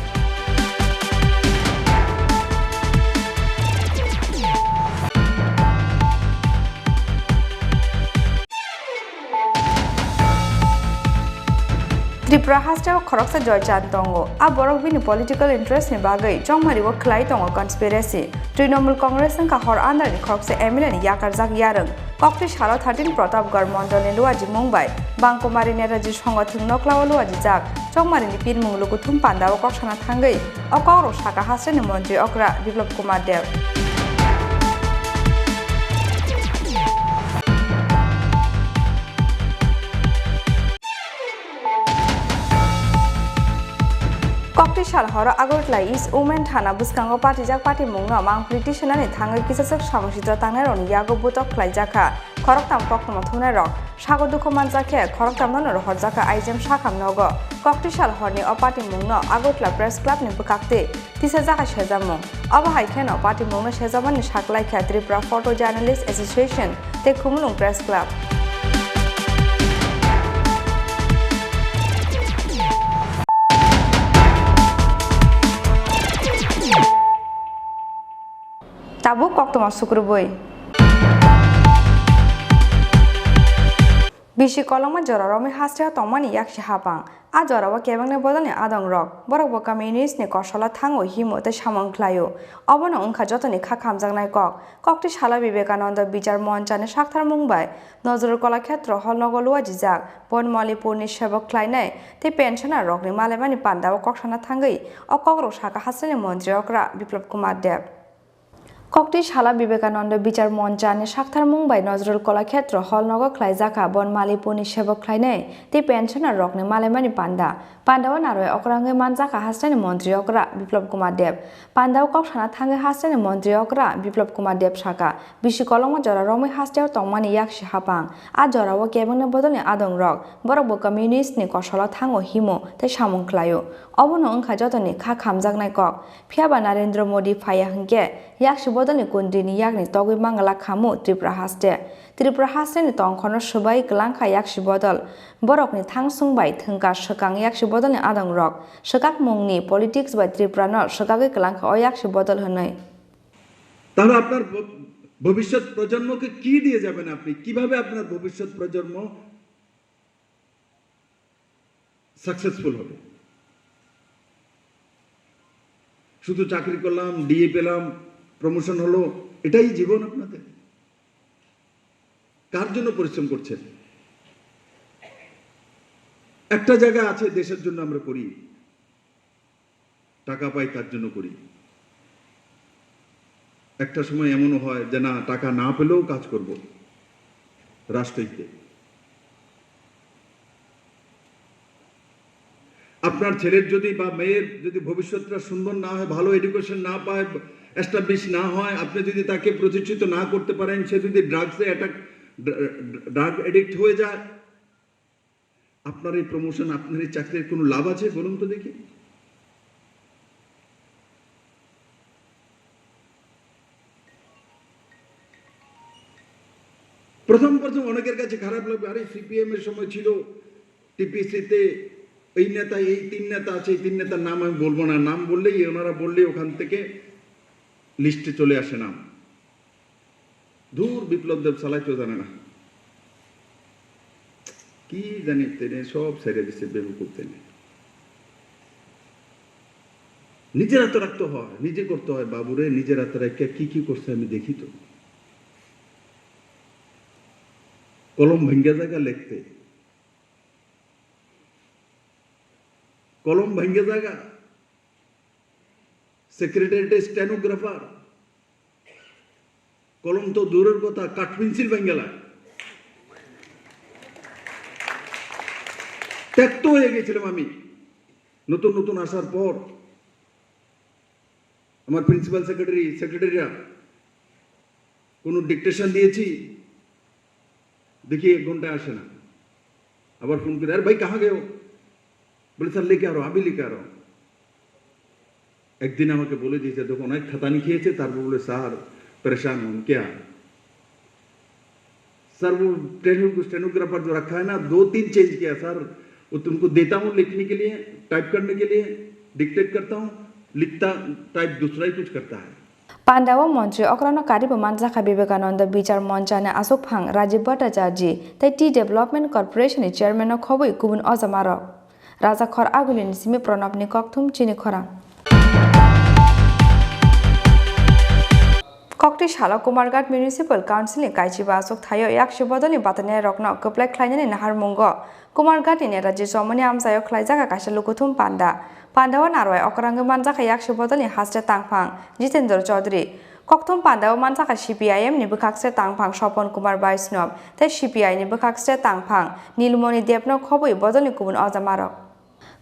Tripura hasteo khoroksa Joychand tongo. A borok bini political interest ni bagwi chongmario khlai tongo conspiracy. Trinamool Congress wngkha hor andarni khoroksa M L A ni yakarjak yarwng. Koktwi salo thirteen Pratapgarh mondolni Luaji mung bai Bangkumari Netaji songothwng noklao luajijak chongmarini pirmung lukuthum pandao kok sana thangwi o kokrok saka hasteni montri okra Biplab Kumar Deb. Koktwi sal horo Agartala East Women Thana bwskango patijak patimungno mangpli tisanani thangwi kisachak samung sitra tangnairokni yago butok khlaijakha khoroktham koktwma thumnairok. Sago dukhu manjak khe khoroktham no rohorjakha I G M sakham nogo. Koktwi sal horni o patimungno Agartala Press Club ni bwkakti tisajakha sejamung. Abo hai kheno patimungno sejamani saklaikha Tripura Photo Journalist Association tei Khumulwng Press Club. Tabuk koktwma sukrubui. Bisi kolokma jora romwi hasteo tongmani yaksi hapang. A jorao kebengni bodolni adongrok. Borok bo communist ni kosolo thango himo tei samung khlaio. Obono wngkha jotoni kha khamjaknai kok. Koktwi salo Vivekananda Bichar Monchani saktharmung bai Nazrul Kalakhetro hall nogo luajijak Bonmalipurni sebok khlainai tei pensioner rokni malaimani pandao kok sana thangwi o kokrok saka hasteni montri okra Biplab Kumar Deb. Koktwi sala Vivekananda Bichar Monchani saktharmung bai Nazrul Kalakhetro hall nogo khlaijakha Bonmalipurni sebok khlainai tei pensioner rokni malaimani panda. Pandao narwai okra wngwi manjakha hasteni montri okra Biplab Kumar Deb. Pandao kok sana thangwi hasteni montri okra Biplab Kumar Deb saka, bisi kolokma jora romwi hasteo tongmani yaksi hapang. A jorao kebengni bodolni adongrok. Borok bo communist ni kosolo thango himo tei samung khlaio. Obono wngkha jotoni kha khamjaknai kok. Phiyaba Narendra Modi phaiya hwnkhe yaksi bodolni kundrini yakni togwi mangala khamu Tripura haste. Tripura hasteni tongkhorno swbai kwlangkha yaksi bodol. Borokni thangsung bai thwngkha swkang yaksi bodolni adongrok. Swkakmungni politics bai Tripurano swkagwi kwlangkha o yaksi bodol hwnwi. তাহলে আপনার ভ-, ভবিষ্যৎ প্রজন্মকে কি দিয়ে যাবেন আপনি? কিভাবে আপনার ভবিষ্যৎ প্রজন্ম সাকসেসফুল হবে? শুধু চাকরি করলাম, ডিএ পেলাম, প্রমোশন হলো, এটাই জীবন আপনাদের? কার জন্য পরিশ্রম করছেন? একটা জায়গা আছে দেশের জন্য আমরা করি, টাকা পাই তার জন্য করি। একটা সময় এমনও হয় যে না, টাকা না পেলেও কাজ করব রাষ্ট্রহিতে। আপনার ছেলের যদি বা মেয়ের যদি ভবিষ্যৎটা সুন্দর না হয়, ভালো এডুকেশন না পায়, এস্টাবলিশ না হয়, আপনি যদি তাকে প্রতিষ্ঠিত না করতে পারেন, সে যদি ড্রাগসে অ্যাটাক, ড্রাগ অ্যাডিক্ট হয়ে যায়, আপনার এই প্রমোশন, আপনার এই চাকরির কোনো লাভ আছে বলুন তো দেখি? প্রথম প্রথম অনেকের কাছে খারাপ লাগবে, "আরে, সিপিএম এর সময় ছিল, টিপিসিতে এই নেতা, এই তিন নেতা আছে, এই তিন নেতার নাম আমি বলবো না, নাম বললেই, ওনারা বললেই ওখান থেকে লিস্টে চলে আসে নাম।" ধুর, বিপ্লব দেব চালাইতেও জানে না, কি জানি, তেনে সব ছেড়ে দিছে বেবকুফ তেনে। নিজের হাতে রাখতে হয়, নিজে করতে হয়, বাবুরে, নিজের হাতে রাখিয়া কি কি করছে আমি দেখি তো। কলম ভাঙ্গা জায়গা লিখতে, কলম ভাঙ্গা জায়গা, সেক্রেটারিতে স্টেনোগ্রাফার, কলম তো দূরের কথা, কাঠ পেন্সিল ভাঙ্গা লাগে। ত্যক্ত হয়ে গেছিলাম আমি নতুন নতুন আসার পর। আমার প্রিন্সিপাল সেক্রেটারি, সেক্রেটারিরা কোনো ডিকটেশন দিয়েছি, দেখি এক ঘন্টা আসে না। আবার ফোন করে, "আরে ভাই, কাহা গেও?" বলে, "স্যার, লেকে আ রহা, আমি লেকে আ রহা হুঁ।" একদিন আমাকে বলে দিয়েছে, দেখো, অনেক খাতানি খেয়েছে, তারপর বলে, "স্যার, পরেশান হুম, ক্যা?" सर, वो स्टेनो-, स्टेनोग्राफर जो रखा है ना, दो तीन चेंज किया सर। वो तुमको देता हूँ लिखने के लिए, टाइप करने के लिए, डिक्टेट करता हूँ, लिखता, टाइप दूसरा ही कुछ करता है। Pandao montri okrano karibo manjakha Vivekananda Bichar Monchani aswkphang Rajiv Bhattacharjee tei Tea Development Corporation ni chairman no khobwi kubun ojamarok. Rajakhor Agulini simi Pranabni kokthum chini khorang. Kokti salo Kumarghat Municipal Council ni kaichiba aswk thaio yaksi bodolni batanirokno kwplai khlainani naharmungo Kumarghat ni Netaji Chomoni amchaio khlaijak kaisa lukuthum panda. Pandao narwai okrangwi manjakha yaksi bodolni haste tangphang Jitendra Chaudhary. Kokthum pandao manjakha C P I M ni bwkhakse tangphang Sopon Kumar Vaishnav tei C P I ni bwkhakse tangphang Nilmoni Debno khobwi bodolni kubun ojamarok.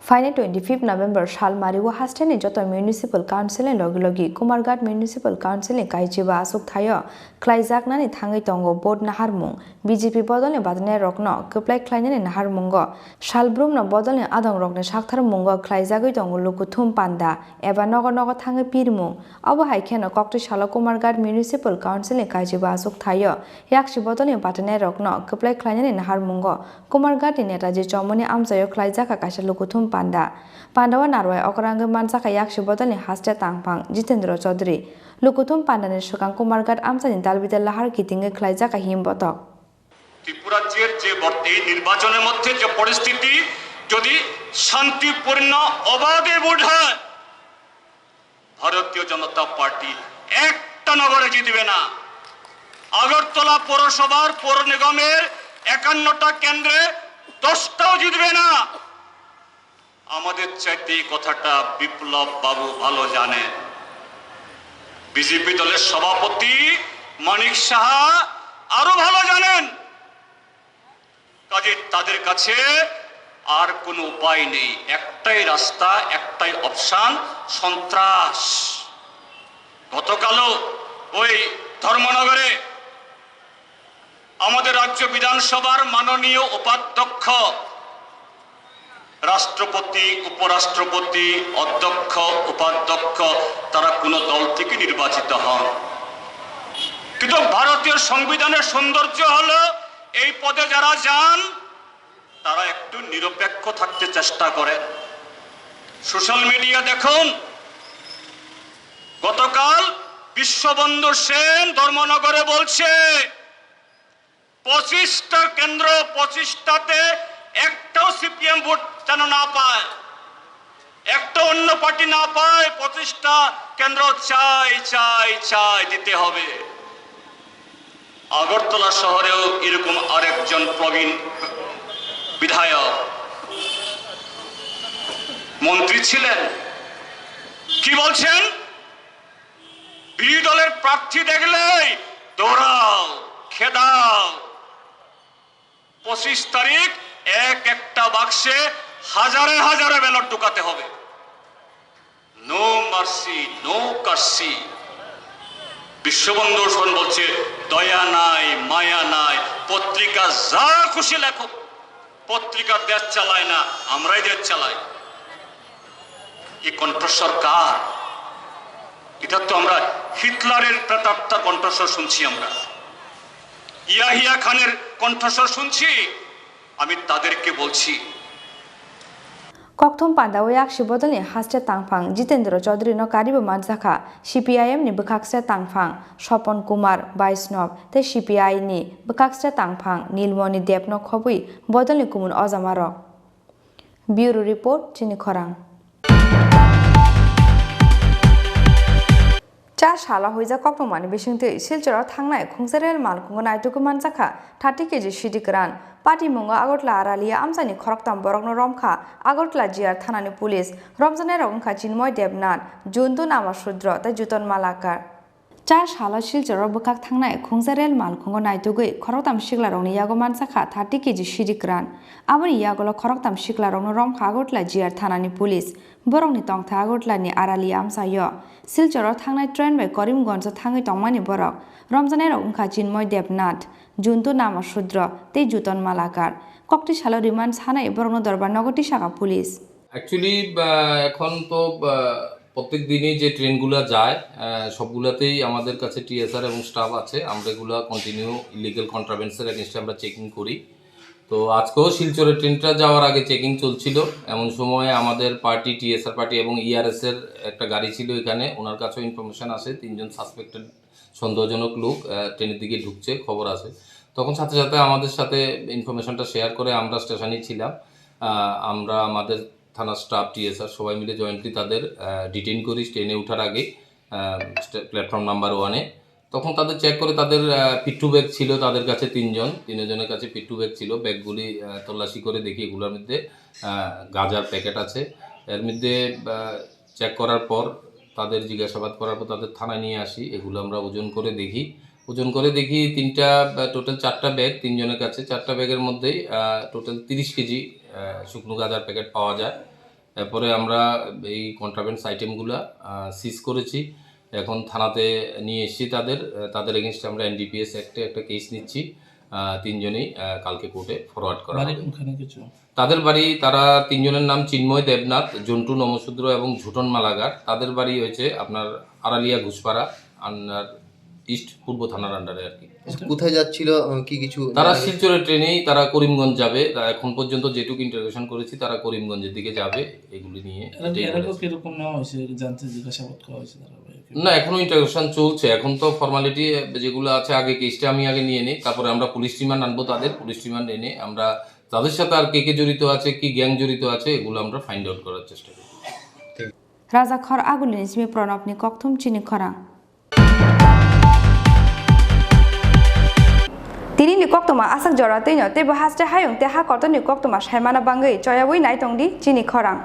Phainai twenty-fifth November sal mario hasteni joto Municipal Council ni logi logi Kumarghat Municipal Council ni kaichiba aswk thaio khlaijaknani thangwi tongo vote naharmung, B J P bodolni batanirokno kwplai khlainani naharmungo salbrumno bodolni adongrokni saktharmungo khlaijagwi tongo lukuthum panda eba nogo nogo thangwi pirmung. Obo hai kheno kokti salo Kumarghat Municipal Council ni kaichiba aswk thaio yaksi bodolni batanirokno kwplai khlainani naharmungo Kumarghat ni Netaji Chomoni amchaio khlaijakha kaisa lukuthum panda. Pandao narwai okrangwi manjakha yaksi bodolni haste tangphang Jitendra Chaudhary. Lukuthum pandani swkang Kumarghat amchaini dalbidal lahar kitingwi khlaijakha himbotok. ত্রিপুরাজ্যের যে বর্ত-, এই নির্বাচনের মধ্যে যে পরিস্থিতি, যদি শান্তিপূর্ণ অবাধে ভোট হয়, ভারতীয় জনতা পার্টি একটা নগরে জিতবে না। আগরতলা পৌরসভার, পৌর নিগমের একান্নটা কেন্দ্রে দশটাও জিতবে না। আমাদের চাইতে এই কথাটা বিপ্লব বাবু ভালো জানেন। বিজেপি দলের সভাপতি মানিক সাহা আরো ভালো জানেন। কাজেই তাদের কাছে আর কোনো উপায় নেই, একটাই রাস্তা, একটাই অপশন, সন্ত্রাস। গতকালও ওই ধর্মনগরে আমাদের রাজ্য বিধানসভার মাননীয় উপাধ্যক্ষ, রাষ্ট্রপতি, উপরাষ্ট্রপতি, অধ্যক্ষ, উপাধ্যক্ষ, তারা কোনো দল থেকে নির্বাচিত হন। কিন্তু ভারতীয় সংবিধানের সৌন্দর্য হলো, এই পদে যারা যান, তারা একটু নিরপেক্ষ থাকতে চেষ্টা করে। সোশ্যাল মিডিয়া দেখুন, গতকাল বিশ্ববন্ধু সেন ধর্মনগরে বলছে, পঁচিশটা কেন্দ্র, পঁচিশটাতে একটাও সিপিএম ভোট যেন না পায়, একটা অন্য পার্টি না পায়, পঁচিশটা কেন্দ্র চাই, চাই, চাই দিতে হবে। আগরতলা শহরেও এরকম আরেকজন প্রবীণ বিধায়ক মন্ত্রী ছিলেন, কি বলছেন? বিরোধী দলের প্রার্থী দেখলেই দৌড়াও, খেদাও। পঁচিশ তারিখ এক একটা বাক্সে হাজারে হাজারে ব্যালট ঢুকাতে হবে। নো মার্সি, নো কার্সি। বিশ্ববন্ধু সন বলছে, দয়া নাই, মায়া নাই, পত্রিকা যা খুশি লেখো, পত্রিকা দেশ চালায় না, আমরাই দেশ চালাই। এই কণ্ঠস্বর কার? এটা তো আমরা হিটলারের প্রেতাত্মার কণ্ঠস্বর শুনছি, আমরা ইয়াহিয়া খানের কণ্ঠস্বর শুনছি। আমি তাদেরকে বলছি, Kokthum pandaui aksi bodolni haste tangphang Jitendra Chaudhary no karibo manjakha C P I M ni bwkhakse tangphang Sopon Kumar Vaishnav tei C P I ni bwkhakse tangphang Nilmoni Deb no khobwi bodolni kumun ojamarok. Bureau Report, Chini Khorang. Char salo huijak koktwmani bisingtwi Silchoro thangnai khungsa rel malkhungo naitugwi manjakha thirty K G sidi kwran. Patimungo Agartala Aralia amchaini khoroktham borokno romkha Agartala G R thanani police. Romjaknairok wngkha Chinmoy Debnath, Juntu Namasudro tei Juton Malakar. Char salo Silchoro bwkhak thangnai khungsa rel malkhungo naitugwi khoroktham siklarokni yago manjakha thirty K G sidi kwran. Aboni yagulo khoroktham siklarokno romkha Agartala G R thanani police. Borokni tongthai Agartala ni Aralia amchaio. Silchoro thangnai train bai Karimganjo thangwi tongmani borok. Romjaknairok wngkha Chinmoy Debnath, Juntu Namasudro tei Juton Malakar. Kokti salo remand sanai borokno dorbar nogo tisakha police. Actually, আহ, এখন তো, আহ, প্রত্যেক দিনই যে ট্রেনগুলা যায়, আহ, সবগুলাতেই আমাদের কাছে টিএসআর এবং স্টাফ আছে। আমরা এগুলা কন্টিনিউ ইলিগাল কন্ট্রাভেন্ডসের এগেইনস্টে আমরা চেকিং করি। তো আজকেও শিলচরের ট্রেনটা যাওয়ার আগে চেকিং চলছিল। এমন সময় আমাদের পার্টি, টিএসআর পার্টি এবং ইআরএস এর একটা গাড়ি ছিল এখানে, ওনার কাছেও ইনফরমেশন আছে, তিনজন সাসপেক্টেড সন্দেহজনক লোক, আহ, ট্রেনের দিকে ঢুকছে, খবর আছে। তখন সাথে সাথে আমাদের সাথে ইনফরমেশনটা শেয়ার করে আমরা স্টেশনে ছিলাম। আহ, আমরা আমাদের থানার স্টাফ, টিএসআর সবাই মিলে জয়েন্টলি তাদের, আহ, ডিটেইন করি ট্রেনে ওঠার আগে, আহ, স্টে-, প্ল্যাটফর্ম নাম্বার ওয়ানে। তখন তাদের চেক করে তাদের, আহ, পিট্টু ব্যাগ ছিল তাদের কাছে তিনজন, তিনজনের কাছে পিট্টু ব্যাগ ছিল। ব্যাগগুলি, আহ, তল্লাশি করে দেখি এগুলোর মধ্যে, আহ, গাঁজার প্যাকেট আছে। এর মধ্যে, আহ, চেক করার পর, তাদের জিজ্ঞাসাবাদ করার পর তাদের থানায় নিয়ে আসি। এগুলো আমরা ওজন করে দেখি। ওজন করে দেখি তিনটা, আহ, টোটাল চারটা ব্যাগ তিনজনের কাছে। চারটা ব্যাগের মধ্যেই, আহ, টোটাল তিরিশ কেজি, আহ, শুকনো গাঁজার প্যাকেট পাওয়া যায়। এরপরে আমরা এই কন্ট্রাব্যান্ডস আইটেমগুলা, আহ, সিজ করেছি। এখন থানাতে নিয়ে এসেছি তাদের। আহ, তাদের এগেইনস্টে আমরা এনডিপিএস অ্যাক্টে একটা কেস নিচ্ছি। আহ, তিনজনই, আহ, কালকে কোর্টে ফরওয়ার্ড করা বাড়ি হবে। কোনখানে কিছু? তাদের বাড়ি, তারা তিনজনের নাম চিন্ময় দেবনাথ, জন্টু নমশূদ্র এবং ঝুটন মালাগার। তাদের বাড়ি হয়েছে আপনার আড়ালিয়া ঘুষপাড়া, আন্ডার, ইস্ট পূর্ব থানার আন্ডারে আর কি। আচ্ছা, কোথায় যাচ্ছিল, আহ, কি কিছু তারা জানা গেছে? শিলচরের ট্রেনেই তারা করিমগঞ্জ যাবে। তা এখন পর্যন্ত যেটুকু ইন্টারোগেশন করেছি, তারা করিমগঞ্জের দিকে যাবে। এগুলি নিয়ে এরা কি, এটাই এরা বলেছে। কিরকম নেওয়া হয়েছে, জানতে জিজ্ঞাসাবাদ করা হয়েছে তারা? না, এখনো ইন্টারোগেশন চলছে। এখন তো ফর্মালিটি যেগুলো আছে, আগে কেসটা আমি আগে নিয়ে নিই, তারপরে আমরা পুলিশ রিমান্ড আনবো তাদের। পুলিশ রিমান্ড এনে আমরা তাদের সাথে আর কে কে জড়িত আছে, কি গ্যাং জড়িত আছে, এগুলো আমরা ফাইন্ড আউট করার চেষ্টা করবো। Rajakhor Agulini simi Pranabni kokthum chini khorang. Tini ni koktoma aswk jora twi no teibo haste hayung tei ha kotor ni koktoma saimana bangwi choyawi nai tong di chini khorang.